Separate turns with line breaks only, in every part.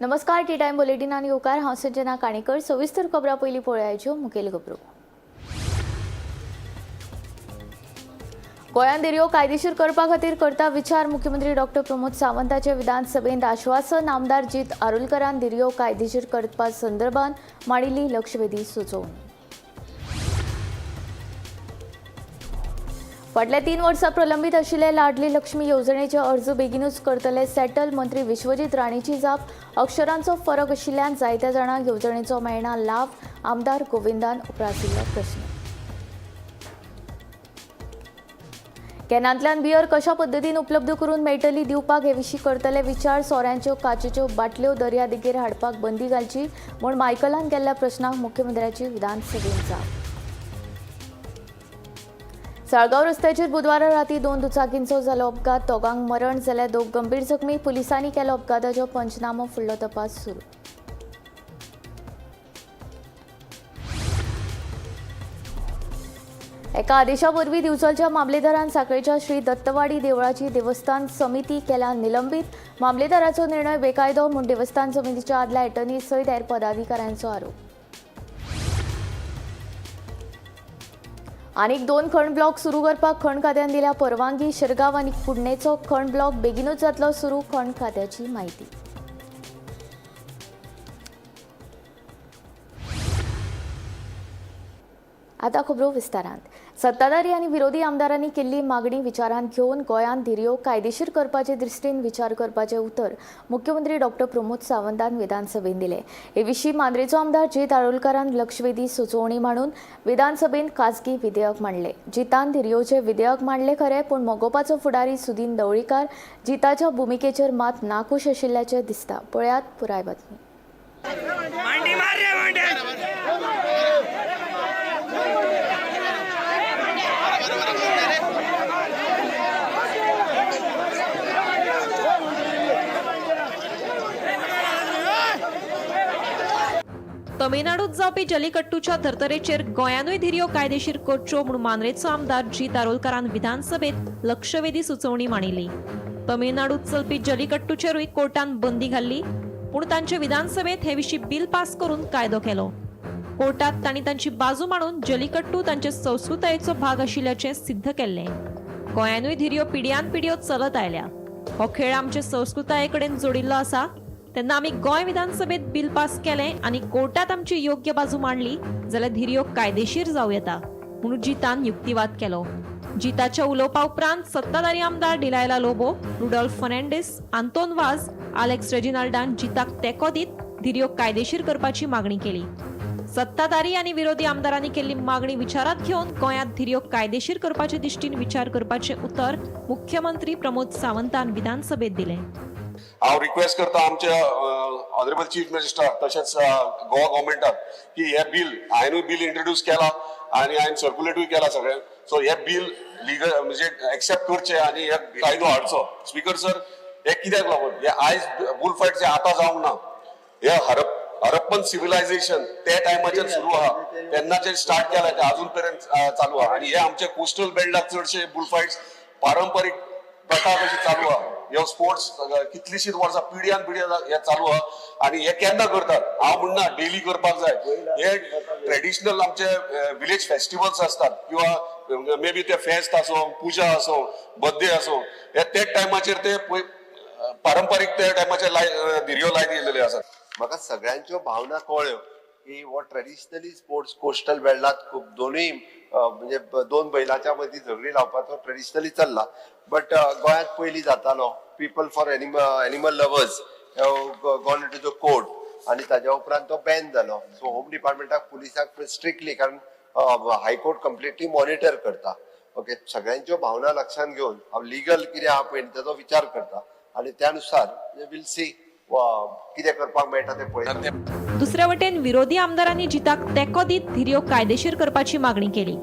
नमस्कार, T time बुलेटिनान येवकार. हांव संजना काणेकर. सविस्तर खबरां पयलीं पळयाच्यो मुखेल खबरो. गोंयांत दर्यो कायदेशीर करपा खातीर करता विचार. मुख्यमंत्री डॉक्टर प्रमोद सावंताचे विधानसभेंत आश्वासन. आमदार जीत आरोलकरान दर्यो कायदेशीर करपा संदर्भात मांडिल्ली लक्षवेधी सुचोवणी. फाटल्या 3 वर्सां प्रलंबीत आशिल्ले लाडली लक्ष्मी येवजणेचे अर्ज बेगीनूच करतले सेटल. मंत्री विश्वजीत राणेची जाप. अक्षरांचो फरक आशिल्ल्यान जायत्या जाणांक येवजणेचो मेळना लाव. आमदार गोविंदान उप्रासिल्लो प्रस्न. कॅनांतल्यान बियर कशा पद्दतीन उपलब्ध करून मेळटली दिवपाक हे विशीं करतले विचार. सोऱ्यांच्यो काचेच्यो बाटल्यो दर्यादेगेर हाडपाक बंदी घालची म्हूण मायकलान केल्ल्या प्रस्नाक मुख्यमंत्र्याची विधानसभेंत जाप. साळगांव रस्त्याचेर बुधवारा राती 2 दुचाकींचो जालो अपघात. दोगांक मरण जाल्यार 2 गंभीर जखमी. पुलिसांनी केलो अपघाताचो पंचनामो. फुडलो तपास सुरू. एका आदेशा वरवीं दिवचलच्या मामलेदारान सांखळेच्या श्री दत्तवाडी देवळाची देवस्थान समिती केल्या निलंबीत. मामलेदाराचो निर्णय बेकायदो म्हूण देवस्थान समितीच्या आदल्या अटर्नी सयत हेर पदाधिकाऱ्यांचो आरोप. आनीक 2 खण ब्लॉक सुरू करपाक खण खात्यान दिल्या परवानगी. शिरगांव आनी कुडणेचो खण ब्लॉक बेगीनूच जातलो सुरू. खण खात्याची म्हायती. आता खबरो विस्तारांत. सत्ताधारी आनी विरोधी आमदारांनी केल्ली मागणी विचारांत घेवन गोंयांत धिरयो कायदेशीर करपाचे दृश्टीन विचार करपाचें उतर मुख्यमंत्री डॉक्टर प्रमोद सावंतान विधानसभेंत दिलें. हे विशीं मांद्रेचो आमदार जीत आरोलकारान लक्षवेधी सुचोवणी मांडून विधानसभेंत खासगी विधेयक मांडलें. जितान धिरयोचें विधेयक मांडलें खरें, पूण मगोपाचो फुडारी सुदीन ढवळीकार जिताच्या भुमिकेचेर मात नाखूश आशिल्ल्याचें दिसता. पळयात पुराय बातमी.
तमिळनाडूत जावपी जलीकट्टूच्या धर्तरेचेर गोंयानूय धिरयो कायदेशीर करच्यो म्हूण मांद्रेचो आमदार जीत आरोलकारान विधानसभेत लक्षवेधी सुचोवणी मांडिल्ली. तमिळनाडूत चलपी जलीकट्टूचेरूय कोर्टान बंदी घाल्ली, पूण तांचे विधानसभेत हे विशीं बिल पास करून कायदो केलो. कोर्टात तांणी तांची बाजू मांडून जलीकट्टू तांचे संस्कृतायेचो भाग आशिल्ल्याचें सिद्ध केल्लें. गोंयानूय धिरयो पिढ्यान पिढ्यो चलत आयल्या. हो खेळ आमचे संस्कृताये कडेन जोडिल्लो आसा. तेन्ना आमी गोंय विधानसभेत बिल पास केलें आनी कोर्टात आमची योग्य बाजू मांडली जाल्यार धिरयो कायदेशीर जावं येता म्हणून जितान युक्तिवाद केलो. जिताच्या उलोवपा उपरांत सत्ताधारी आमदार डिलायला लोबो, रुडॉल्फ फर्नांडीस, आंतोन वाज, आलेक्स रेजिनाल्डान जिताक तेंको दीत धिरयो कायदेशीर करपाची मागणी केली. सत्ताधारी आनी विरोधी आमदारांनी केल्ली मागणी विचारात घेवन गोंयांत धिरयो कायदेशीर करपाचे दृश्टीन विचार करपाचें उतर मुख्यमंत्री प्रमोद सावंतान विधानसभेत दिलें.
हांव रिक्वेस्ट करता आमच्या ऑनरेबल चीफ मिनिस्टर तशेंच गोवा गव्हर्मेंटाक की हे बिल हांवेनूय बिल इंट्रोड्यूस केला आनी हांवें सर्क्युलेटूय केला सगळें. सो हे बिल लिगल म्हणजे एक्सेप्ट करचें आनी हे कायदो हाडचो. स्पीकर सर, हे कित्याक लागून हे आयज बुल फायट जे आतां जावंक ना, हे हरप्पन सिविलायझेशन त्या टायमाचेर सुरू आहा, तेन्नाचेर स्टार्ट केला ते अजून पर्यंत चालू आहा. आनी हे आमचे कोस्टल बेल्टाक चडशे बुल फायट्स पारंपरीक प्रथा कशी चालू आहा. हे स्पोर्ट्स कितलीशीच वर्सां पिढ्यान पिढ्या हे चालू आहा आनी हे केन्ना करतात हांव म्हणना डेली करपाक जाय. हे ट्रेडिशनल आमचे विलेज फेस्टिवल्स असतात किंवा मे बी ते फेस्त आसो, पुजा आसो, बर्थडे आसो, हे त्या टायमाचेर ते पारंपरीक त्या टायमाचेर धिरयो लायत येयलेले आसात.
म्हाका सगळ्यांच्यो भावना कळ्ळ्यो की हो ट्रेडिशनली स्पोर्ट्स कोस्टल बेल्टात खूब दोनूय म्हणजे 2 बैलाच्या मदीं झगडी लावपाचो ट्रेडिशनली चल्ला. बट गोंयांत पयलीं जातालो people for animal lovers gone to the court आनी ताज्या उपरांत तो बॅन जालो. सो होम डिपार्टमेंटाक पुलिसाक स्ट्रिक्टली, कारण हायकोर्ट कंप्लिटली मॉनिटर करता. ओके, सगळ्यांच्यो भावना लक्षांत घेवन हांव लिगल कितें आहा पळय ताचो विचार करता आनी त्यानुसार वील सी कितें करपाक मेळटा तें पळयता.
दुसऱ्या वटेन विरोधी आमदारांनी जिताक तेंको दीत धिरयो कायदेशीर करपाची मागणी केली.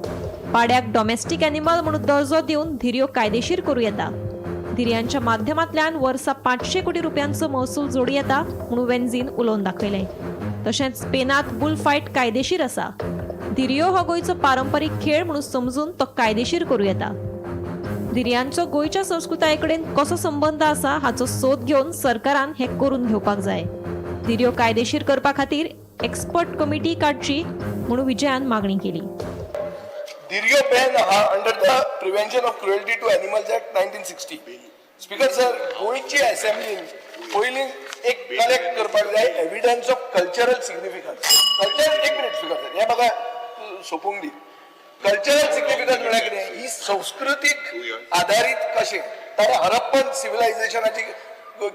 पाड्याक डॉमेस्टीक एनिमल म्हणून दर्जो दिवन धिरयो कायदेशीर करूं येता. धिरयांच्या माध्यमांतल्यान वर्सा 500 कोटी रुपयांचो महसूल जोडूं येता म्हणून वेन्झीन उलोवन दाखयलें. तशेंच स्पेनात बुल फायट कायदेशीर आसा. धिरयो हो गोंयचो पारंपरीक खेळ म्हणून समजून तो कायदेशीर करूं येता. धिरयांचो गोंयच्या संस्कृताये कडेन कसो संबंद आसा हाचो सोद घेवन सरकारान हें करून घेवपाक जाय. धिरयो कायदेशीर करपा खातीर एक्सपर्ट कमिटी काडची म्हूण विजयान मागणी केली.
धिरयो बॅन आहा under the Prevention of Cruelty to Animals Act 1960. Speaker sir, गोंयची असेंब्लीन पयलीं एक कलेक्ट करपाक जाय evidence of cultural significance. Culture, एक मिनिट स्पीकर सर, हें म्हाका सोंपूंक दी. कल्चरल सिग्निफिकन्स म्हळ्यार कितें? ही संस्कृतीक आदारीत कशें ताणें हरप्पन सिविलायझेशनाची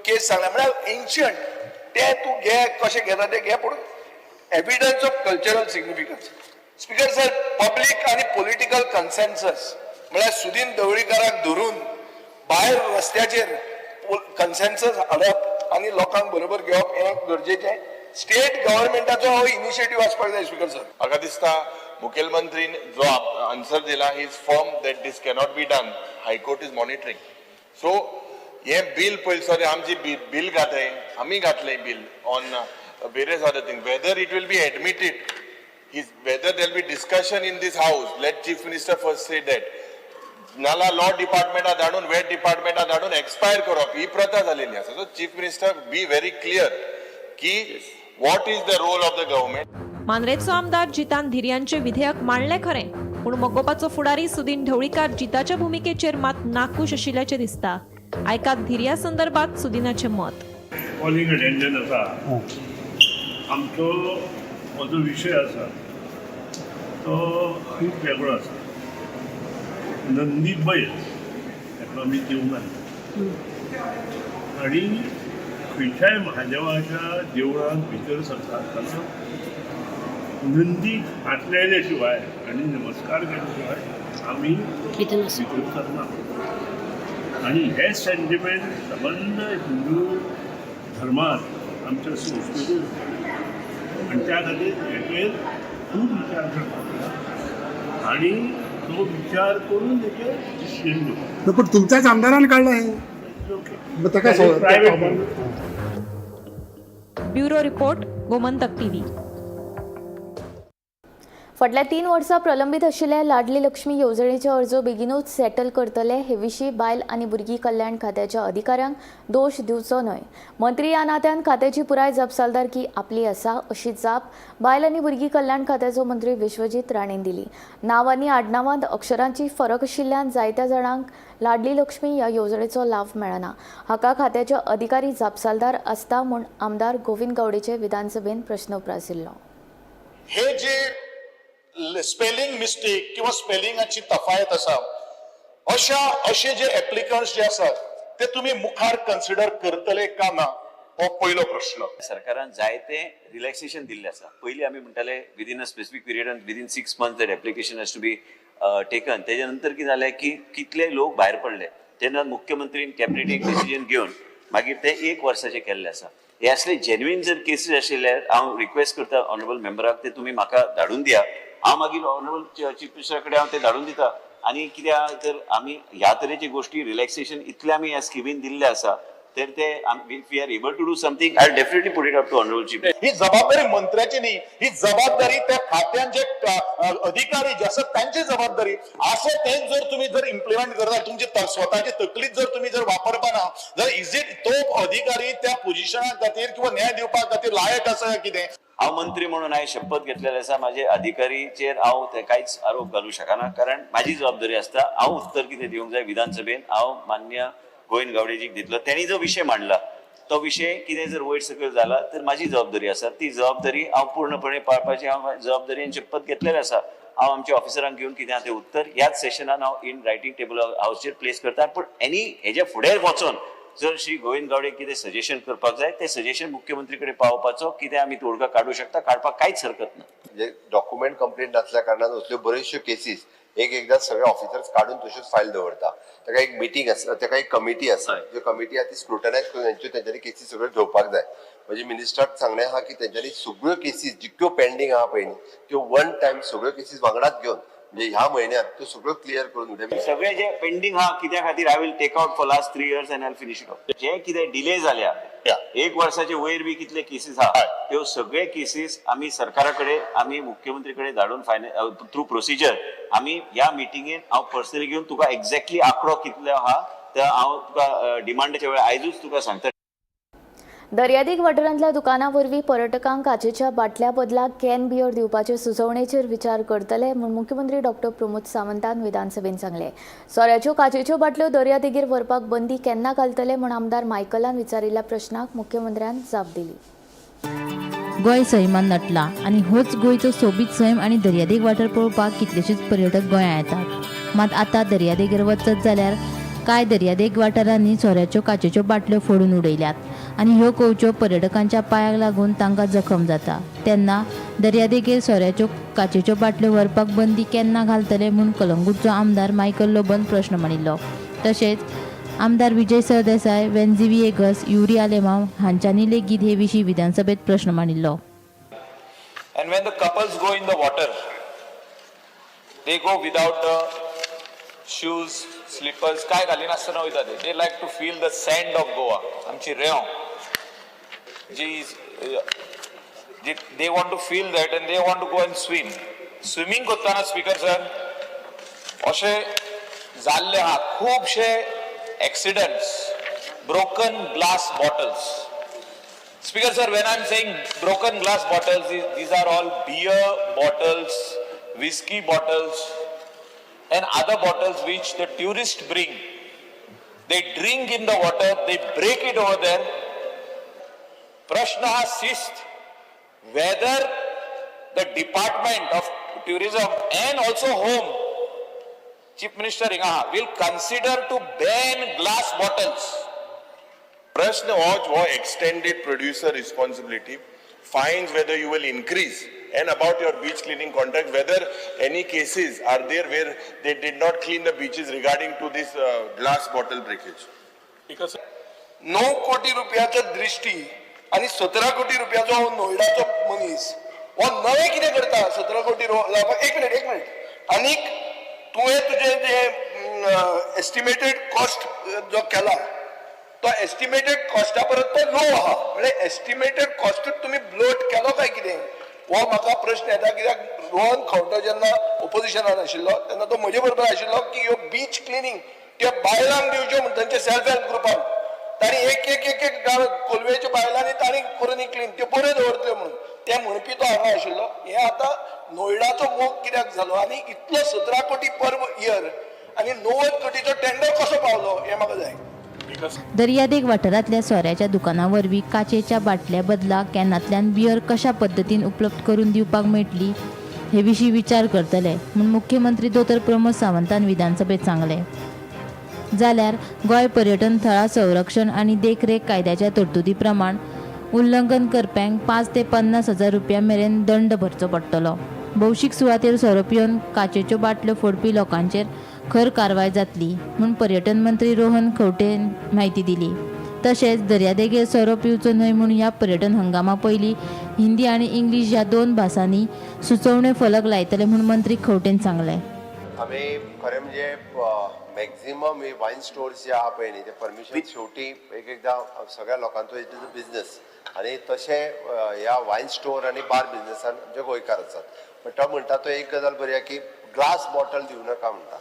केस सांगला, म्हळ्यार एन्शियंट. ते तूं घे, कशें घेता ते घे, पूण evidence of cultural significance. Speaker sir, public आणि पॉलिटिकल कन्सेन्सस म्हळ्यार सुदीन ढवळीकाराक धरून भायर रस्त्याचेर कन्सेन्सस हाडप आनी लोकांक बरोबर घेवप हें गरजेचें. स्टेट गव्हर्मेंटाचो हो इनिशिएटीव आसपाक जाय, स्पीकर सर.
म्हाका दिसता मुखेलमंत्रीन जो आन्सर दिला, he is firm that this cannot be done, high court is monitoring. So हे बील पयलीं सॉरी आमची बील घातले, आमी घातले bill on various other thing. Whether it will be admitted is whether there be discussion in this house, let Chief Minister first say that. नाला law डिपार्टमेंटा धाडून, weight डिपार्टमेंटा धाडून expire करप ही प्रथा जालेली आसा. So Chief Minister, be very clear की what is the role of the government.
मांद्रेचो आमदार जितान धिरयांचे विधेयक मांडले खरें, पूण मगोपाचो फुडारी सुदीन ढवळीकार जिताच्या भुमिकेचेर मात नाखूश आशिल्ल्याचें दिसता. आयकात धिरया संदर्भात सुदिनाचें मत.
कॉलिंग अटेन्शन आसा, आमचो हो जो विशय आसा तो खूब वेगळो आसा. नंदी बैल ताका आमी देव मानता आनी खंयच्याय महादेवाच्या देवळांत भितर सरता आसतना नंदीक हात लायल्या शिवाय आनी नमस्कार केल्या शिवाय आमी भितर सरना. आनी हे सेंटिमेंट सबंद हिंदू धर्मात, आमच्या संस्कृतीत आसा. आनी त्या खातीर हेचेर खूब विचार करपाक जाय आनी तो विचार करून हेचेर डिसिजन घेवपाक.
ना, पण तुमच्याच आमदारान काढलं हे.
ओके.
मग ताका
private.
Bureau report, Gomantak TV.
फाटल्या 3 वर्सां प्रलंबीत आशिल्ल्या लाडली लक्ष्मी येवजणेचे अर्ज बेगिनूच सेटल करतले. हे विशीं बायल आनी भुरगीं कल्याण खात्याच्या अधिकाऱ्यांक दोश दिवचो न्हय. मंत्री ह्या नात्यान खात्याची पुराय जापसालदारकी आपली आसा, अशी जाप बायल आनी भुरगीं कल्याण खात्याचो मंत्री विश्वजीत राणेन दिली. नांव आनी आडनांवांत अक्षरांची फरक आशिल्ल्यान जायत्या जाणांक लाडली लक्ष्मी ह्या येवजणेचो लाव मेळना. हाका खात्याचे अधिकारी जापसालदार आसता म्हूण आमदार गोविंद गावडेचे विधानसभेन प्रश्न उप्रासिल्लो.
हे जे स्पेलिंग मिस्टेक किंवा स्पेलिंगाची तफायत आसा, अशा अशे जे एप्लिकंट्स जे आसात ते तुम्ही मुखार कन्सिडर करतले का ना, हो पयलो प्रश्न.
सरकारान जायते रिलॅक्सेशन दिल्लें आसा. पयलीं आमी म्हणटाले within a specific period, within 6 months that application has to be taken. तेच्या नंतर कितें जालें की कितले लोक भायर पडले. तेन्ना मुख्यमंत्रीन कॅबिनेट एक डिसिजन घेवन मागीर ते एक वर्साचें केल्लें आसा. हे असले जेन्युइन जर केसीस आशिल्ले, हांव रिक्वेस्ट करता ऑनरेबल मेंबराक, ते तुमी म्हाका धाडून दिया. हांव मागीर ऑनरेबल चीफ मिनिस्टरा कडेन हांव ते धाडून दिता. आनी कित्याक तर आमी ह्या तरेची गोश्टी रिलॅक्सेशन इतले आमी ह्या स्किमीन दिल्ले आसा, तर ते if we are able to do something, I definitely put it up to honourable chief.
ही जबाबदारी मंत्र्याची न्ही, ही जबाबदारी त्या खात्यान जे अधिकारी जे आसात त्यांची जबाबदारी. असं तेच जर तुम्ही जर इम्प्लिमेंट करता, तुमची स्वतःची तकलीच जर तुम्ही जर वापरपाना जर, is it तो अधिकारी त्या पोझिशना खातीर किंवा न्याय दिवपा खातीर लायक आसा कितें?
हांव मंत्री म्हणून हांवें शपथ घेतलेले आसा. माझे अधिकारीचेर हांव ते कांयच आरोप घालूं शकना, कारण माझी जबाबदारी आसता हांव उत्तर कितें दिवंक जाय विधानसभेन. हांव मान्य गोविंद गावडेजीक दितलो. तेणी जो विशय मांडला तो विशय कितें जर वयर सकयल जाला तर माझी जबाबदारी आसा. ती जबाबदारी हांव पूर्णपणे पाळपाची हांव जबाबदारी शपथ घेतलेले आसा. हांव आमच्या ऑफिसरांक घेवन कितें आहा तें उत्तर ह्याच सेशनान हांव इन रायटींग टेबल हावजीचेर प्लेस करता. पूण एनी हेज्या फुडें वचोन जर श्री गोविंद गावडे कितें सजेशन करपाक जाय, तें सजेशन मुख्यमंत्री कडेन पावोवपाचो कितें आमी तोडगा काडूं शकता, काडपाक कांयच हरकत ना.
म्हणजे डॉक्युमेंट कंप्लीट नासल्या कारणान असल्यो बऱ्योचश्यो केसीस एक एकदां सगळे ऑफिसर्स काडून तश्योच फायल दवरता. ताका एक मिटींग आसा, ताका एक कमिटी आसा. ज्यो कमिटी आसा ती स्क्रुटनायज करून तेंच्यो तेंच्यांनी केसी सगळ्यो घेवपाक जाय. म्हणजे मिनिस्टराक सांगणें आहा की तेंच्यांनी सगळ्यो केसीस जितक्यो पेंडींग आहा पळय न्ही, त्यो वन टायम सगळ्यो केसीस वांगडाच घेवन, म्हणजे ह्या म्हयन्यात त्यो सगळ्यो क्लियर करून उडय.
सगळे जे पेंडींग आहा कित्या खातीर, I will take out for last 3 years and I finish it off. जे कितें डिले जाल्या, एक वर्साचे वयर बी कितले केसीस आहा, त्यो सगळे केसीस आमी सरकारा कडेन, आमी मुख्यमंत्री कडेन धाडून फायनल थ्रू प्रोसिजर आमी ह्या मिटिंगेन हांव पर्सनली घेवन तुका एक्झॅक्टली आंकडो कितलो आहा ते हांव तुका डिमांडाच्या वेळार आयजूच तुका सांगता.
दर्यादेग वाठारांतल्या दुकानां वरवीं पर्यटकांक काचेच्या बाटल्या बदला can beer दिवपाचे सुचोवणेचेर विचार करतले म्हूण मुख्यमंत्री डॉक्टर प्रमोद सावंतान विधानसभेन सांगलें. सोऱ्याच्यो काचेच्यो बाटल्यो दर्यादेगेर व्हरपाक बंदी केन्ना घालतले म्हूण आमदार मायकलान विचारिल्ल्या प्रश्नाक मुख्यमंत्र्यान जाप दिली.
गोंय सैमान नटला आनी होच गोंयचो सोबीत सैम आनी दर्यादेग वाठार पळोवपाक कितलेशेच पर्यटक गोंयांत येतात. मात आतां दर्यादेगेर वचत जाल्यार कांय दर्यादेग वाठारांनी सोऱ्याच्यो काचेच्यो बाटल्यो फोडून उडयल्यात आनी ह्यो कंवच्यो पर्यटकांच्या पांयाक लागून तांकां जखम जाता. तेन्ना दर्यादेगेर सोऱ्याच्यो काचेच्यो बाटल्यो व्हरपाक बंदी केन्ना घालतले म्हूण कलंगूटचो आमदार मायकल लोबोन प्रश्न मांडिल्लो. तशेंच आमदार विजय सरदेसाय, वेन्झी व्हिएगस, युरी आलेमांव हांच्यांनी लेगीत हे विशीं विधानसभेत प्रश्न मांडिल्लो.
And when the couples go in the water, they go without the shoes, slippers, काय घालिनासतना वयता ते. They like to feel the sand of Goa. आमची रेंव जी जी they want to feel that and they want to go and swim. Swimming करतना speaker sir, अशें जाल्ले आहा खुबशे accidents, broken glass bottles. Speaker sir, when I'm saying broken glass bottles, these are all beer bottles, whiskey bottles, and other bottles which the tourists bring. They drink in the water, they break it over there. प्रश्न हा शिस्त, whether the Department of Tourism and also Home, Chief Minister हिंगा will consider to ban glass bottles.
प्रश्न हो extended producer responsibility, fines whether you will increase, and about your beach cleaning contract, whether any cases are there where they did not clean the beaches regarding to this glass bottle breakage.
9 कोटी रुपयाचो दृश्टी आनी 17 कोटी रुपयाचो हो नोयडाचो मनीस हो नवें कितें करता 17 कोटी लावपाक? एक मिनिट, एक मिनिट. आनीक तुवें तुजें जें एस्टिमेटेड कॉस्ट जो केला, तो एस्टिमेटेड कॉस्टा परत तो लो आहा. म्हणजे एस्टिमेटेड कॉस्टूच तुमी ब्लोट केलो काय कितें, हो म्हाका प्रश्न येता. कित्याक रोहन खंवटो जेन्ना ओपोजिशनान आशिल्लो तेन्ना तो म्हजे बरोबर आशिल्लो की ह्यो बीच क्लिनींग त्यो बायलांक दिवच्यो म्हण. तांचे सेल्फ हेल्प ग्रुपान तांणी एक एक एक एक गांव कोलवेच्या बायलांनी तांणी करून क्लीन त्यो बऱ्यो दवरतल्यो म्हणून ते म्हणपी तो हांगा आशिल्लो. हे आतां नोयडाचो मोग कित्याक जालो आनी इतलो 17 कोटी पर इयर आनी 90 कोटीचो टेंडर कसो पावलो, हें म्हाका जाय.
दर्यादेग वाठारांतल्या सोऱ्याच्या दुकानां वरवीं काचेच्या बाटल्या बदला कॅनांतल्यान बियर कशा पद्दतीन उपलब्ध करून दिवपाक मेळटली हे विशीं विचार करतले म्हूण मुख्यमंत्री दोतोर प्रमोद सावंतान विधानसभेत सांगलें. जाल्यार गोंय पर्यटन थळां संरक्षण आनी देखरेख कायद्याच्या तरतुदी प्रमाण उल्लंघन करप्यांक 5 ते 50 हजार रुपया मेरेन दंड भरचो पडटलो. भौशीक सुवातेर सोरो पिवन काचेच्यो बाटल्यो फोडपी लोकांचेर खर कारवाय जातली म्हूण पर्यटन मंत्री रोहन खंवटेन म्हायती दिली. तशेंच दर्यादेगेर सोरो पिवचो न्हय म्हूण ह्या पर्यटन हंगामा पयलीं हिंदी आनी इंग्लीश ह्या दोन भासांनी सुचोवणे फलक लायतले म्हूण मंत्री खंवटेन सांगलें.
आमी खरें म्हणजे मॅक्झिमम ही वायन स्टोर्स जे आहा पळय न्ही, ते परमिशन शेवटी एक एकदां सगळ्या लोकांचो it is a business आनी तशें ह्या वायन स्टोर आनी बार बिजनसान आमचे गोंयकार आसात. बट तो म्हणटा तो एक गजाल बरी आहा की ग्लास बॉटल दिवं नाका म्हणटा.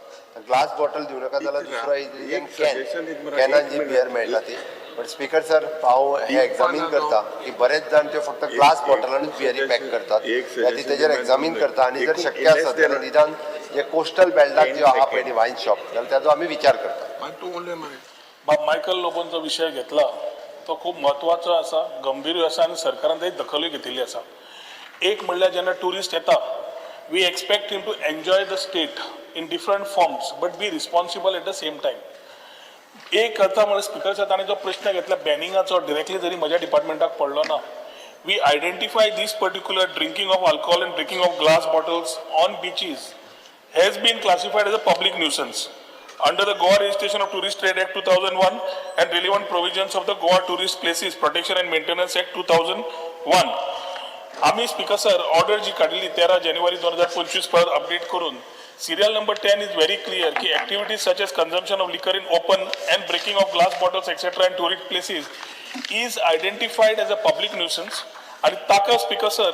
ग्लास बॉटल दिवं नाका जाल्यार दुसरो is can, कॅनान जी बियर मेळटा ती. बट स्पीकर सर, हांव हे एग्जामीन करता की बरेच जाण त्यो फक्त ग्लास बॉटलानूच बियरी पॅक करतात. ती तेजेर एग्जामीन करता आनी जर शक्य आसत जाल्यार निदान जे कोस्टल बेल्टाक ज्यो आहा पळय न्ही वायन शॉप, जाल्यार ताजो आमी विचार करता.
बाब मायकल लोबोन विशय घेतला तो खूब म्हत्वाचो आसा, गंभीरूय आसा आनी सरकारान ताची दखलूय घेतिल्ली आसा. एक म्हणल्यार जेन्ना ट्युरिस्ट येता, we expect him to enjoy the state in different forms but be responsible at the same time. एक आतां म्हणल्यार स्पिकर सर, ताणें जो प्रश्न घेतला बॅनिंगाचो, डिरेक्टली जरी म्हज्या डिपार्टमेंटाक पडलो ना, we identify this particular drinking of alcohol and breaking of glass bottles on beaches has been classified as a public nuisance under the Goa Registration of Tourist Trade Act 2001 and relevant provisions of the Goa Tourist Places Protection and Maintenance Act 2001. आम्ही speaker sir, order जी काडलेली 13 जानेवारी 2025 परत update करून, serial number 10 is very clear की activities such as consumption of liquor in open and breaking of glass bottles, etcetera, in tourist places is identified as a public nuisance. आणि ताका, speaker sir,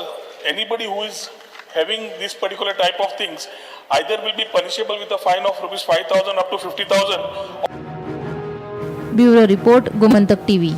anybody who is having this particular type of things either will be punishable with a fine of rupees 5000 up to 50,000.
Bureau report, Gomantak TV.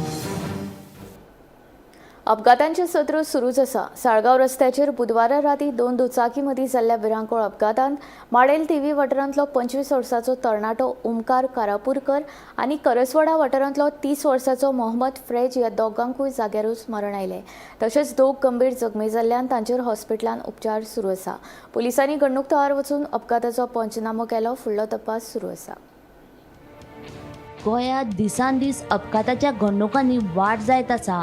अपघातांचें सत्र सुरूच आसा. साळगांव रस्त्याचेर बुधवारा राती 2 दुचाकी मदीं जाल्ल्या भिरांकूळ अपघातांत माडेल थिवी वाठारांतलो 25 वर्सांचो तरणाटो ओमकार कारापूरकर आनी करसवाडा वाठारांतलो 30 वर्सांचो मोहम्मद फ्रेज ह्या दोगांकूय जाग्यारूच मरण आयलें. तशेंच 2 गंभीर जखमी जाल्ल्यान तांचेर हॉस्पिटलांत उपचार सुरू आसा. पुलिसांनी घडणूक थळार वचून अपघाताचो पंचनामो केलो. फुडलो तपास सुरू आसा.
गोंयांत दिसान दीस अपघाताच्या घडणुकांनी वाड जायत आसा.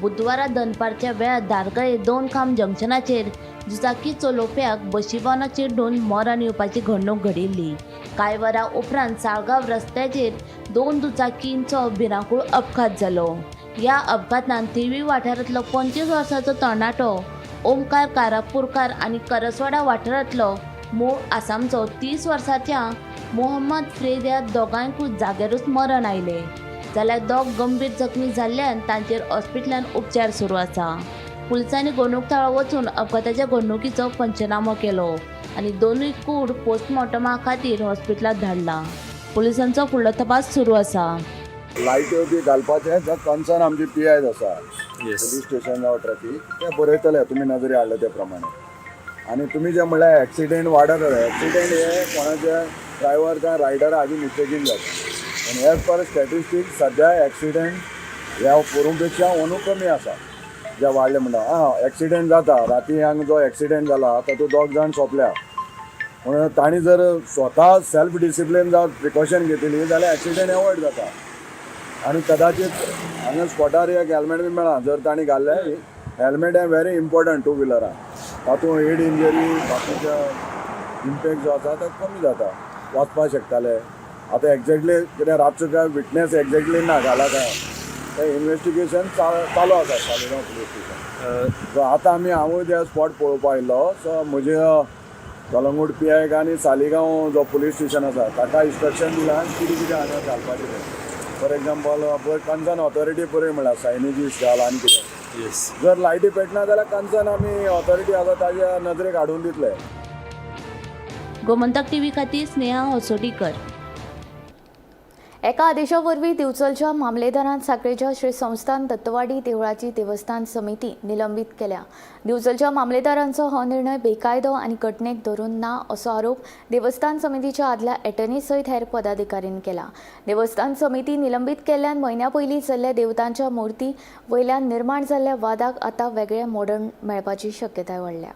बुधवारा दनपारच्या वेळार दारगळे 2 खांब जंक्शनाचेर दुचाकी चलोवप्याक बशी वाहनां चिड्डून मरण येवपाची घडणूक घडिल्ली. कांय वरां उपरांत साळगांव रस्त्याचेर 2 दुचाकींचो भिरांकूळ अपघात जालो. ह्या अपघातांत थिवी वाठारांतलो 25 वर्सांचो तरणाटो ओमकार कारापूरकार आनी करसवाडा वाठारांतलो मूळ आसामचो 30 वर्सांच्या मोहम्मद फ्रेद ह्या दोगांयकूय जाग्यारूच मरण आयलें. जाल्यार 2 गंभीर जखमी जाल्ल्यान तांचेर हॉस्पिटलांत उपचार सुरू आसा. पुलिसांनी घडणूक थळार वचून अपघाताच्या घडणुकीचो पंचनामो केलो आनी 2 कूड पोस्टमॉर्टमा खातीर हॉस्पिटलांत धाडला. पुलिसांचो फुडलो तपास सुरू आसा.
लायट्यो बी घालपाचें कन्सर्न आमची पी आयज आसा, पुलीस स्टेशन जावं ट्रॅफीक, ते बरयतले तुमी नजरे हाडले ते प्रमाणे. आनी तुमी जे म्हणल्यार एक्सिडेंट वाडत आसा, एक्सिडेंट हे कोणाचे ड्रायव्हर काय रायडर हाजी मिस्टेकीन जाता. आनी एज पर स्टॅटिस्टिक्स सद्या एक्सिडेंट ह्या पोरूं पेक्षा अंदू कमी आसा जे वाडले म्हणटा. आं, एक्सिडेंट जाता, राती हांगा जो एक्सिडेंट जाला तातूंत 2 जाण सोंपल्या. म्हणून तांणी जर स्वता सेल्फ डिसिप्लीन जावं प्रिकॉशन घेतली जाल्यार एक्सिडेंट एवॉयड जाता. आनी कदाचित हांगा स्पॉटार एक हेल्मेट बी मेळ्ळा जर तांणी घाल्लें. हेल्मेट हें व्हेरी इम्पॉर्टंट टू व्हिलराक, तातूंत हेड इंजरी बाकीचे इम्पॅक्ट जो आसा तो कमी जाता, वाचपाक शकताले. आतां एक्झॅक्टली कितें रातचो काय विटनेस एक्झॅक्टली ना घाला काय तें इन्वेस्टिगेशन चालू आसा सालिगांव पुलीस स्टेशन. सो आतां आमी हांवूय त्या स्पॉट पळोवपाक आयिल्लो. सो म्हजे कलंगूट पी आयक आनी सालिगांव जो पुलीस स्टेशन आसा ताका इन्स्ट्रक्शन दिलां कितें कितें हांगा घालपाचें तें. फॉर एग्जाम्पल पळय कन्सर्न ऑथॉरिटी पळय म्हळ्यार सायनेजीस घाल आनी कितें. जर लायटी पेटना जाल्यार कन्सर्न आमी ऑथॉरिटी आसा ताज्या नजरेक हाडून दितले.
गोमंतक टीव्ही खातीर स्नेहा होसोटीकर.
एका आदेशा वरवीं दिवचलच्या मामलेदारान साखळेच्या श्री संस्थान दत्तवाडी देवळाची देवस्थान समिती निलंबीत केल्या. दिवचलच्या मामलेदारांचो हो निर्णय बेकायदो आनी घटनेक धरून ना असो आरोप देवस्थान समितीच्या आदल्या एटर्नी सयत हेर पदाधिकाऱ्यांनी केला. देवस्थान समिती निलंबीत केल्ल्यान म्हयन्या पयलीं जाल्ल्या देवतांच्या मूर्ती वयल्यान निर्माण जाल्ल्या वादाक आतां वेगळें मोडण मेळपाची शक्यताय वाडल्या.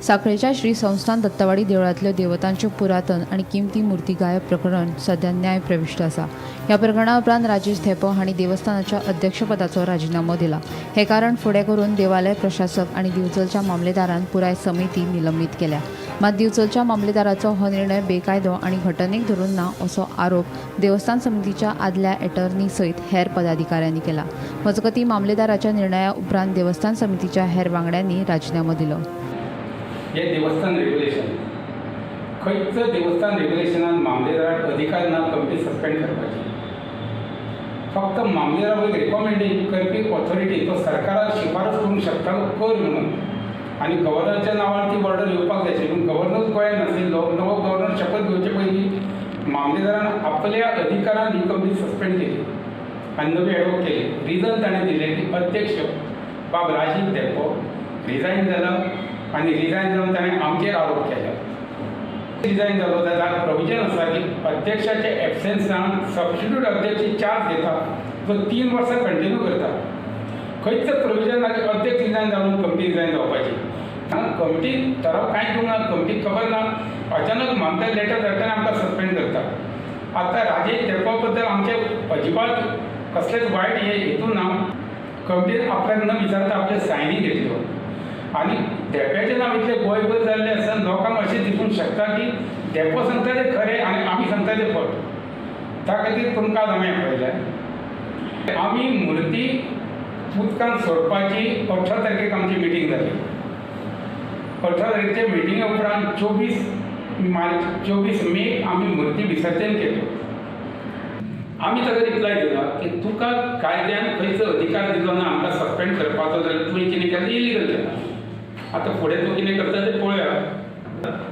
साखळेच्या श्री संस्थान दत्तवाडी देवळांतल्यो देवतांच्यो पुरातन आनी किमती मूर्ती गायब प्रकरण सध्या न्याय प्रविश्ट आसा. ह्या प्रकरणा उपरांत राजेश धेंपो हांणी देवस्थानाच्या अध्यक्षपदाचो राजिनामो दिला. हें कारण फुडें करून देवालय प्रशासक आनी दिवचलच्या मामलेदारान पुराय समिती निलंबीत केल्या. मात दिवचलच्या मामलेदाराचो हो निर्णय बेकायदो आनी घटनेक धरून ना असो आरोप देवस्थान समितीच्या आदल्या एटर्नी सयत हेर पदाधिकाऱ्यांनी केला. मजगतीं मामलेदाराच्या निर्णया उपरांत देवस्थान समितीच्या हेर वांगड्यांनी राजिनामो दिलो.
हे देवस्थान रेग्युलेशन खंयच देवस्थान रेग्युलेशनान मामलेदाराक अधिकार ना कमिटी सस्पेंड करपाची. फक्त मामलेदारा वयर रेकमेंडेशन करपी ऑथॉरिटी तो सरकाराक शिफारस करूंक शकतालो कर म्हणून, आनी गव्हर्नरच्या नांवान ती ऑर्डर येवपाक जाय आशिल्ली. पूण गव्हर्नर गोंयांत नाशिल्लो. नवो गव्हर्नर शपथ घेवचे पयलीं मामलेदारान आपल्या अधिकारान ही कमिटी सस्पेंड केली आनी नवी एडवोक केली. रिजन ताणें दिलें की अध्यक्ष बाब राजीव धेंपो रिजायन जाला आनी रिजायन जावन ताणें आमचेर आरोप केले. रिजायन जालो जाल्यार प्रोविजन आसा की अध्यक्षाच्या एबसेन्सान सबस्टिट्यूट अध्यक्ष चार्ज घेता जो 3 वर्सां कंटिन्यू करता. खंयच प्रोविजन ना की अध्यक्ष रिजायन जावन कमिटी रिजायन जावपाची. हांगा कमिटी ठराव कांय दिवंक ना, कमिटीक खबर ना. अचानक मामलेदार लेटर धाडटा आनी आमकां सस्पेंड करता. आतां राजेश धेंपो बद्दल आमचे अजिबात कसलेच वायट हे हेतू ना. कमिटीन आपल्याक न विचारता आपले सायनी घेतल्यो आनी धेंप्याचें नांव इतलें गोंयभर जाल्लें आसा लोकांक अशें दिसूंक शकता की धेंपो सांगता तें खरें आनी आमी सांगता तें फट. त्या खातीर तुमकां आज आमी आपयलें. आमी मुर्ती उदकांत सोडपाची 18 तारखेक आमची मिटींग जाली. 18 तारखेच्या मिटिंगे उपरांत 24 मे आमी मुर्ती विसर्जन केल्यो. आमी ताका रिप्लाय दिला की तुका कायद्यान खंयचो अधिकार दिलो ना आमकां सस्पेंड करपाचो, जाल्यार तुवें कितें केलें इलिगल केलां. आतां फुडें तूं कितें करता तें पळोवया.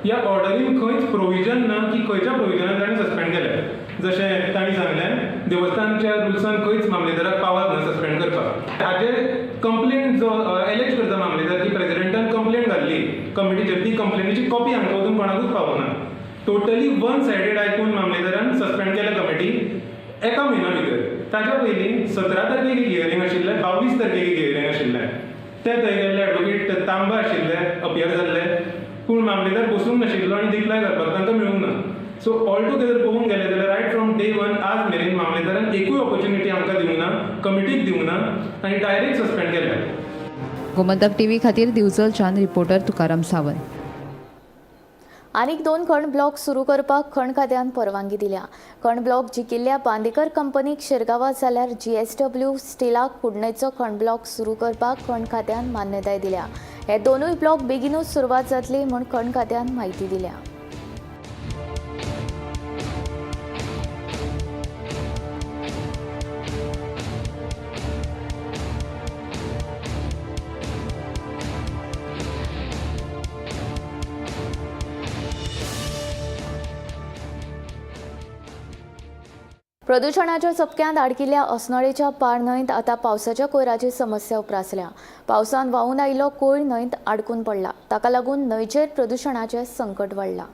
ह्या ऑर्डरीन खंयच प्रोविजन ना की खंयच्या प्रोविजनान तांणी सस्पेंड केलें. जशें तांणी सांगलें
देवस्थानच्या रुल्सान खंयच मामलेदाराक पावर ना सस्पेंड करपाक. हाजेर कंप्लेन जो एलेज करता मामलेदार की प्रेजिडेंटान कंप्लेन घाल्ली कमिटीचेर, ती कंप्लेनीची कॉपी आमकां अजून कोणाकूच पावना. टोटली वन सायडेड आयकून मामलेदारान सस्पेंड केल्या कमिटी एका म्हयन्या भितर. ताच्या पयलीं 17 तारखेक एक हियरींग आशिल्लें, 22 तारखेक एक हियरींग आशिल्लें. ते थंय गेल्ले एडवोकेट तांबा आशिल्ले, अपियर जाल्ले, पूण मामलेदार बसूंक नाशिल्लो आनी डिक्लाय करपाक तांकां मेळूंक ना. सो ऑल टुगेदर पळोवंक गेले जाल्यार रायट फ्रॉम डे वन आज मेरेन मामलेदारान एकूय ऑपॉर्च्युनिटी आमकां दिवंक ना, कमिटीक दिवंक ना आनी डायरेक्ट सस्पेंड केल्या.
गोमंतक टीव्ही खातीर दिवचलच्यान रिपोर्टर तुकाराम सावंत.
आनीक 2 खण ब्लॉक सुरू करपाक खण खात्यान परवानगी दिल्या. खण ब्लॉक जिखिल्ल्या बांदेकर कंपनीक शिरगांवां जाल्यार GSW स्टिलाक कुडणेचो खण ब्लॉक सुरू करपाक खण खात्यान मान्यताय दिल्या. हे दोनूय ब्लॉक बेगीनूच सुरवात जातली म्हूण खण खात्यान म्हायती दिल्या. प्रदुशणाच्या चपक्यांत आडकिल्ल्या अस्नोडेच्या पार न्हंयत आतां पावसाच्या कोयराची समस्या उप्रासल्या. पावसान व्हांवून आयिल्लो कोयर न्हंयत आडकून पडला. ताका लागून न्हंयचेर प्रदुशणाचें संकट वाडलां.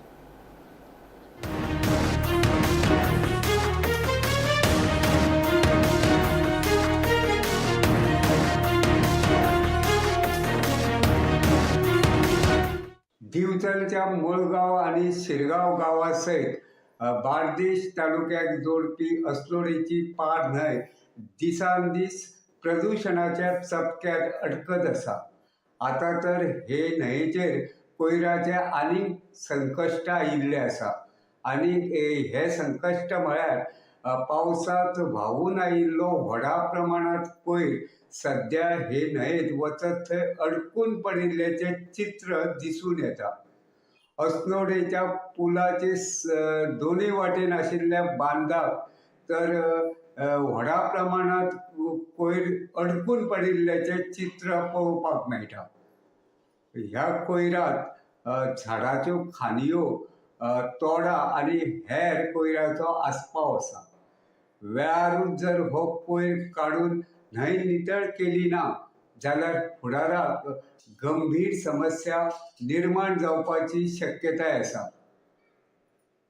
दिवचलच्या मुळगांव आनी शिरगांव गांवा सयत बार्देश तालुक्याक जोडपी अस्नोडेची पार न्हंय दिसान दीस प्रदुशणाच्या चपक्यात अडकत आसा. आतां तर हे न्हंयेचेर कोयराचें आनीक संकश्ट आयिल्लें आसा आनी हें संकश्ट म्हळ्यार पावसांत व्हांवून आयिल्लो व्हडा प्रमाणांत कोयर सद्या हे न्हंयेंत वचत थंय अडकून पडिल्ल्याचें चित्र दिसून येता. अस्नोडेच्या पुलाचे दोनूय वाटेन आशिल्ल्या बांदाक तर व्हडा प्रमाणांत कोयर अडकून पडिल्ल्याचें चित्र पळोवपाक मेळटा. ह्या कोयरांत झाडाच्यो खांदयो, तोडां आनी हेर कोयराचो आस्पाव आसा. वेळारूच जर हो कोयर काडून न्हंय नितळ केली ना जाल्यार फुडाराक गंभीर समस्या निर्माण जावपाची शक्यताय आसा.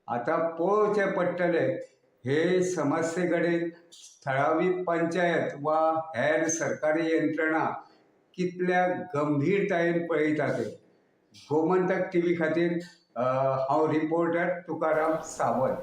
आतां पळोवचें पडटलें हे समस्ये कडेन थळावी पंचायत वा हेर सरकारी यंत्रणा कितल्या गंभीरतायेन पळयता तें. गोमंतक टीव्ही खातीर हांव रिपोर्टर तुकाराम सावंत.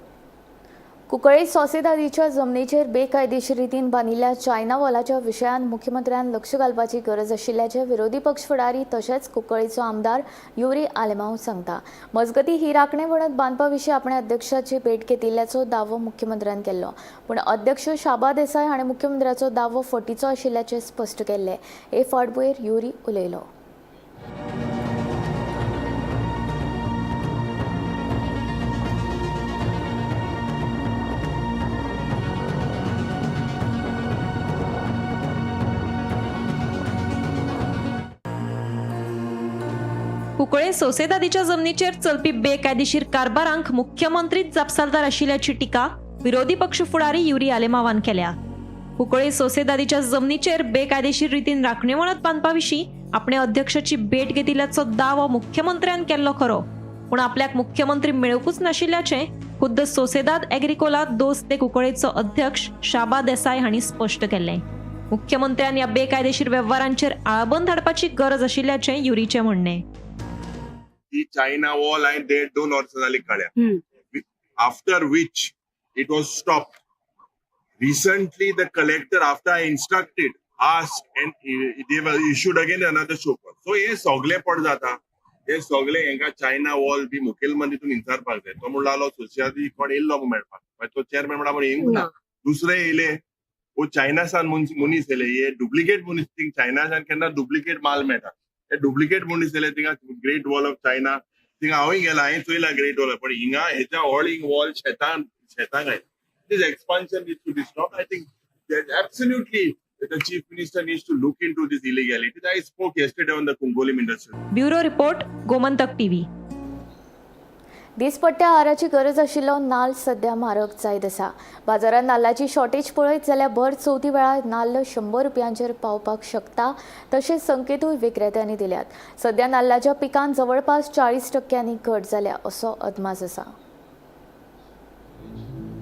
कुंकळ्ळे सोसेदादीच्या जमनीचेर बेकायदेशीर रितीन बांदिल्ल्या चायना वॉलाच्या विशयान मुख्यमंत्र्यान लक्ष घालपाची गरज आशिल्ल्याचें विरोधी पक्ष फुडारी तशेंच कुंकळ्ळेचो आमदार युरी आलेमांव सांगता. मजगतीं ही राखणे वणत बांदपा विशीं आपणे अध्यक्षाची भेट घेतिल्ल्याचो दावो मुख्यमंत्र्यान केल्लो, पूण अध्यक्ष शाबा देसाय हाणें मुख्यमंत्र्याचो दावो फटीचो आशिल्ल्याचें स्पश्ट केल्लें. हे फाटभुंयेर युरी उलयलो.
कुंकळ्ळे सोसेदादीच्या जमनीचेर चलपी बेकायदेशीर कारभारांक मुख्यमंत्रीच जापसालदार आशिल्ल्याची टिका विरोधी पक्ष फुडारी युरी आलेमावान केल्या. कुंकळ्ळे सोसेदादीच्या जमनीचेर बेकायदेशीर रितीन राखणे वणत बांदपा विशीं आपणे अध्यक्षाची भेट घेतिल्ल्याचो दावो मुख्यमंत्र्यान केल्लो खरो, पूण आपल्याक मुख्यमंत्री मेळोवकूच नाशिल्ल्याचें खुद्द सोसेदाद एग्रिकोला दोस ते कुंकळ्ळेचो अध्यक्ष शाबा देसाय हांणी स्पश्ट केल्लें. मुख्यमंत्र्यान ह्या बेकायदेशीर वेव्हारांचेर आळाबंद हाडपाची गरज आशिल्ल्याचें युरीचें म्हणणें.
ती चायना वॉल हांवें 1.5-2 वर्सां जाली काड्या, after which it was stopped. Recently the collector, after I instructed, asked and they were issued again another show cause. So हे सगळे पड जाता, हे सगळे हेंका चायना वॉल बी मुखेलमंत्री तुमी विचारपाक जाय. तो म्हणलो आलो सोसियादी कोण येयल्लो मेळपाक, मागीर तो चेअरमॅन म्हणटा पूण येवंक ना, दुसरे येयले वो चायना सान मनीस येयले, हे डुप्लिकेट मनीस, थिंग चायनासान केन्ना डुप्लिकेट माल मेळटा, हे डुप्लिकेट मनीस येयले थिंगा ग्रेट वॉल ऑफ चायना, थिंगा हांवूय गेला, हांवें चोयला ग्रेट वॉल, पण हिंगा हेच्या व्हड वॉल शेतां शेतांक आयला. This expansion needs to be stopped. I think that absolutely the Chief Minister needs to look into this illegality. I spoke yesterday on the Cuncolim industry.
Bureau report, Gomantak TV.
दिसपट्ट्या आहाराची गरज आशिल्लो नाल्ल सध्या म्हारग जायत आसा. बाजारांत नाल्लाची शॉर्टेज पळयत जाल्यार भर चवथी वेळार नाल्ल 100 रुपयांचेर पावपाक शकता, तशेंच संकेतूय विक्रेत्यांनी दिल्यात. सध्या नाल्लाच्या पिकांत जवळपास 40% घट जाल्या असो अदमास आसा.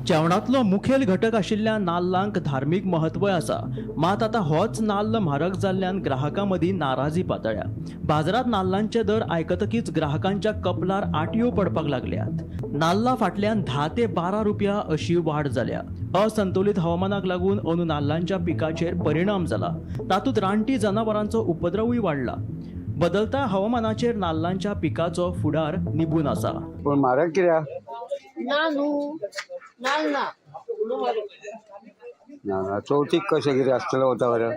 जेवणांतलो मुखेल घटक आशिल्ल्या नाल्लांक धार्मीक म्हत्वय आसा. मात आतां होच नाल्ल म्हारग जाल्ल्यान ग्राहकां मदीं नाराजी पातळ्या. बाजारांत नाल्लांचे दर आयकतकीच ग्राहकांच्या कपलार आटयो पडपाक लागल्यात. नाल्ला फाटल्यान 10 ते 12 रुपया अशी वाड जाल्या. असंतुलीत हवामानाक लागून अंदू नाल्लांच्या पिकाचेर परिणाम जाला. तातूंत रानटी जनावरांचो उपद्रवूय वाडला. बदलता हवामानाचेर नाल्लांच्या पिकाचो फुडार निबून आसा.
पूण म्हारग कित्याक
ना न्हू, नाल ना.
ना ना, चवथीक कशें कितें आसतलें वता बरें.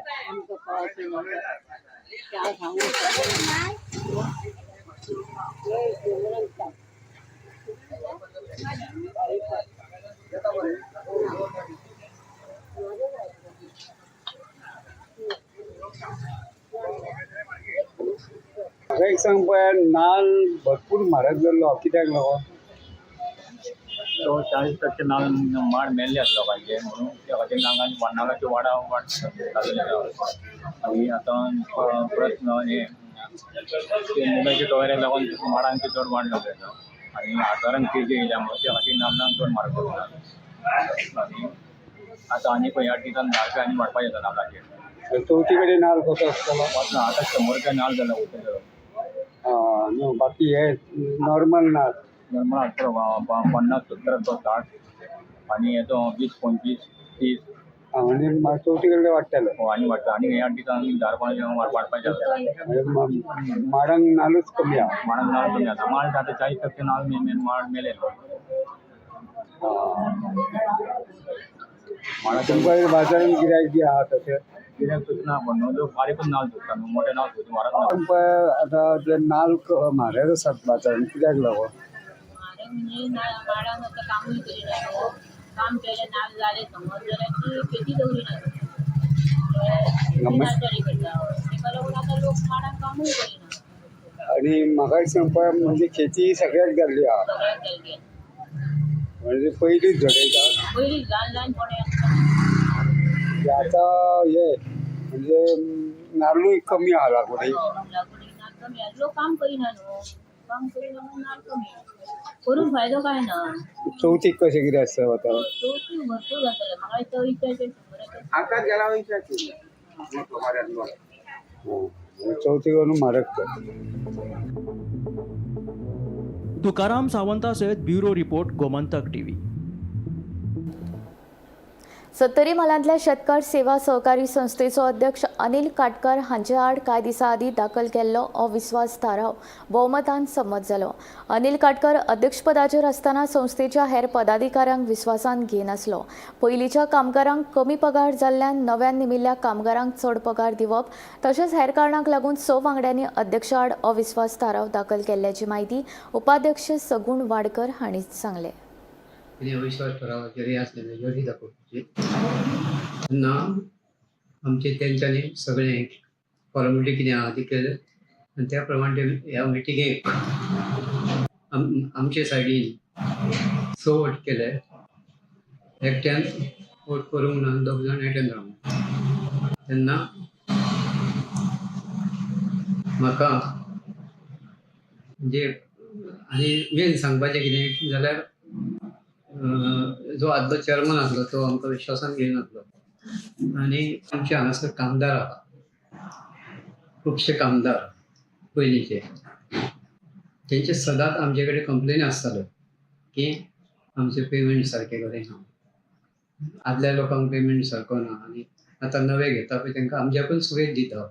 म्हाका एक सांग पळय, नाल्ल भरपूर म्हारग जाल्लो कित्याक लागून?
तो 40% नाल्ल माड मेल्ले आसा लोकांचे, म्हणून त्या खातीर नाल्लाची वाडा वाड चालू आसा. आनी आतां परत हें मुगाचे टोवेऱ्याक लागून माडांची चड वाड जाली आसा आनी हजारांक केजी येयल्या म्हणून त्या खातीर नाल्लांक चड म्हारग जाता. आनी आतां आनी पळय ह्या दिसान 10 रुपया आनी वाडपाचें आसा नाल्लाचेर.
चवथी कडेन नाल्ल कसो आसतलो?
आतां 100 रुपया नाल्ल जाला वयतलो.
आं न्हू, बाकी हे नॉर्मल नाल्ल
नॉर्मल आसतलो 50, 70, 60 आनी हेचो 20, 25, 30.
म्हणजे चवथी कडेन वाडटले.
हो, आनी वाडटा. आनी ह्या दिसान 10 रुपया वाडपाचें आसा.
माडांक नाल्लूच कमी आसा.
माडांक नाल्ल कमी आसा. माड आतां 40% नाल्ल माड मेले.
तुमकां बाजारांत गिरायक बी आसा तशें?
गिरायक तशें ना, पण न्हू लोक बारीकूच नाल्ल सोदता न्हू, मोटे नाल्ल सोदून व्हरत ना.
तुमकां आतां ते नाल्ल म्हारग आसात बाजारांत कित्याक लागून?
म्हारग म्हणजे माडांक आतां कामूय करिना न्हू, काम केलें नाल्ल जालें समज जाल्यार ती शेती दवरिना, तरी करता. तेका लागून आतां लोक माडांक कामूय करिना.
आनी म्हाका एक सांगपा म्हणजे शेती सगळ्याक जाल्ली आसा,
सगळ्याक जाल्ली.
म्हणजे पयलींच झडयता
पयलीं ल्हान ल्हान कोणे आसता.
आतां हे म्हणजे नाल्लूय कमी आसा लागवडी.
लागवडी नाल्ल कमी आसा, लोक काम करिना न्हू, काम करिना म्हणून नाल्ल कमी करून फायदो काय ना.
चवथीक कशें कितें आसता वातावरण?
चवथीक भरपूर जातलें. म्हाका दिसता 100
आतां गेला 100. चवथीक वरून म्हारग.
तुकाराम सावंता सयत bureau report, Gomantak TV.
Sattari म्हालांतल्या शेतकार सेवा सहकारी संस्थेचो अध्यक्ष अनिल काटकर हांचे आड कांय दिसां आदीं दाखल केल्लो अविस्वास थाराव भोवमतान संमत जालो. अनिल काटकर अध्यक्षपदाचेर आसतना संस्थेच्या हेर पदाधिकाऱ्यांक विस्वासांत घेनासलो. पयलींच्या कामगारांक कमी पगार जाल्ल्यान नव्यान नेमिल्ल्या कामगारांक चड पगार दिवप तशेंच हेर कारणांक लागून 6 वांगड्यांनी अध्यक्षा आड अविस्वास थाराव दाखल केल्ल्याची म्हायती उपाध्यक्ष सगुण वाडकर हांणी सांगलें.
अविश्वास ठरावाचेर आसले मेजॉरिटी दाखोवपाची तेन्ना आमचे तेंच्यांनी सगळें फॉर्मेलिटी कितें आहा ती केलें आनी त्या प्रमाणे ह्या मिटिंगेक आमचे सायडीन 6 वोट केले, एकट्यान वोट करूंक ना, 2 जाण एटेंड रावूंक. तेन्ना म्हाका म्हणजे आनी मेन सांगपाचें कितें जाल्यार जो आदलो चेअरमन आसलो तो आमकां विश्वासान घेयनासलो आनी आमचे हांगासर कामदार आहा, खुबशे कामदार पयलींचे, तेंचे सदांच आमचे कडेन कंप्लेन आसताल्यो की आमचें पेमेंट सारकें करिना, आदल्या लोकांक पेमेंट सारको ना आनी आतां नवे घेता पळय तांकां आमच्याकून सुवेद दिता.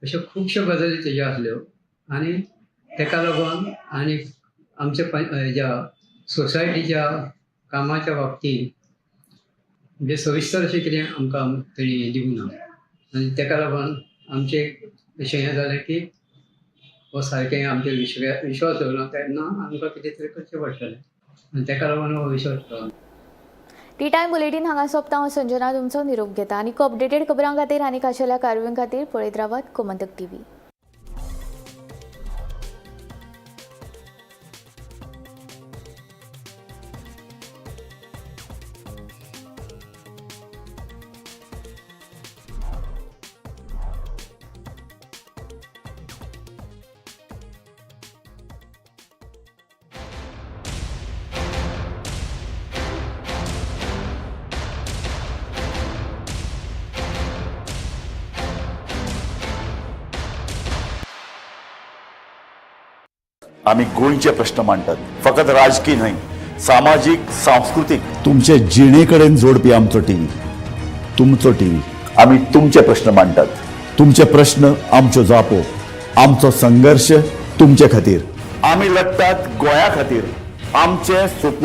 अश्यो खुबश्यो गजाली तेज्यो आसल्यो आनी तेका लागून आनी आमच्या हेज्या सोसायटीच्या कामाच्या बाबतींत म्हणजे सविस्तर अशें कितें आमकां तेणी हें दिवंक ना आनी तेका लागून आमचें अशें हें जालें की हो सारकें आमचेर विश्वास दवरना तेन्ना आमकां कितें तरी करचें पडटलें आनी तेका लागून हो विश्वास दवरना.
टी टायम बुलेटीन हांगा सोंपता. हांव संजना तुमचो निरोप घेता आनी अपडेटेड खबरां खातीर आनी खाशेल्या कारवायां खातीर पळयत रावात गोमंतक टीव्ही.
आमी गोंयचे प्रश्न मांडटात, फकत राजकीय न्हय, सामाजीक, सांस्कृतीक, तुमचे जिणे कडेन जोडपी आमचो टीव्ही, तुमचो टीव्ही. आमी तुमचे प्रश्न मांडटात, तुमचे प्रश्न आमच्यो जापो, आमचो संघर्श तुमचे खातीर. आमी लढटात गोंया खातीर, आमचे सुपुल्ले